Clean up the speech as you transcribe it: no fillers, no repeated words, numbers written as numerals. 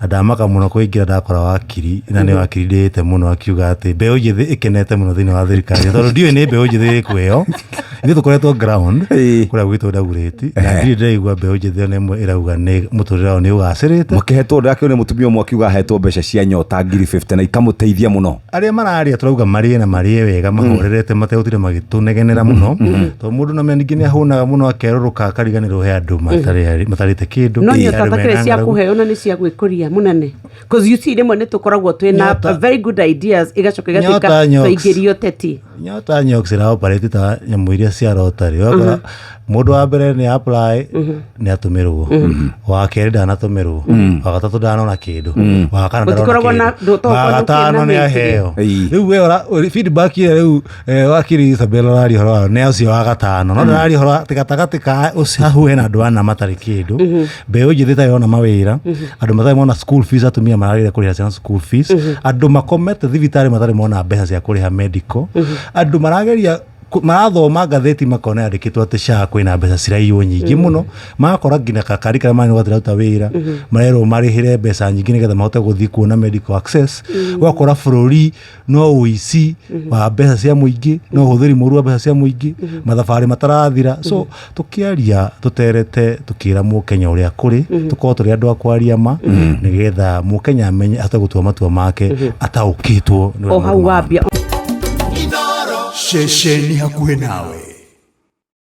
Na ndamaka mũno kũingĩra ndakora wakiri, na nĩ wakiri ndĩĩte mũno, akiuga atĩ mbeũ njĩthĩ ĩkenete mũno thĩinĩ wa thirikari, tondũ ndiũĩ nĩ mbeũ njĩthĩ ĩrĩkũ ĩyo. Ithuĩ tũkoretwo ground kũrĩa gwitũ Dagoretti, na ndirĩ ndĩraigua mbeũ njĩthĩ ona ĩmwe ĩrauga nĩ mũtũrĩre wao nĩ ũgacĩrĩte. Makĩhetwo, ndakĩone mũtumia ũmwe akiuga ahetwo mbeca cia nyota 50,000 na ikamũteithia mũno. Arĩa mararia tũrauga marĩe na marĩe wega, mahorerete, mategũtinda magĩtũnegenera mũno, tondũ mũndũ na ningĩ nĩ ahũnaga mũno, akerũrũka, akariganĩrwo he andũ matarĩte kĩndũ. No Andũ nyota mena takĩrĩ cia ng'aragu. Kũheo na nĩ cia gwĩkũria mũnene, 'cause you see, rĩmwe nĩ tũkoragwo twĩna very good ideas, igacoka igatuĩka Nyota nyox. twaingĩrio teti. Nyota nyox ĩra operate ta nyamũ iria cia rotary. Ũgakora mũndũ wa mbere nĩ apply, nĩ atũmĩrwo, wa kerĩ ndanatũmĩrwo, wa gatatũ ndanona kĩndũ, wa kana ndarona Gũtikoragwo na- kĩndũ, ndũ- wa tokorwo gatano kwĩna nĩ mĩtĩ. aheo. Rĩu we feedback ĩrĩa rĩu wakiri Isabel araria ũhoro wayo nĩ ũcio wa gatano, no ndararia ũhoro atĩ gatagatĩ ka ũcio hau hena andũ ana matarĩ kĩndũ, mbeũ njĩthĩ ĩtarĩ yona mawĩra, andũ matarĩ mona school fees, atumia mararĩra kũrĩha ciana school fees, andũ makomete thibitarĩ matarĩ mona mbeca cia kũrĩha medical, andũ marageria marathoma ngathĩti makona yandĩkĩtwo atĩ SHA kwĩna mbeca ciraiywo nyingĩ mũno, magakora nginya kakari karĩa marĩ gatiraruta wĩra marerwo marĩhĩre mbeca nyingĩ nĩgetha mahote gũthiĩ kuona medical access. Ũgakora bũrũri no ũici wa mbeca cia mũingĩ, no ũhũthĩri mũru wa mbeca cia mũingĩ, mathabarĩ matarathira. So tũkĩaria tũterete, tũkĩra mũkenya ũrĩa kũrĩ, tũkorwo tũrĩ andũ a kwaria ma, nĩgetha mũkenya amenye ahote gũtua matua make ataũkĩtwo nĩ ũrĩa O hau maũndũ mahana. Wambia Ceceni hakuhĩ nawe.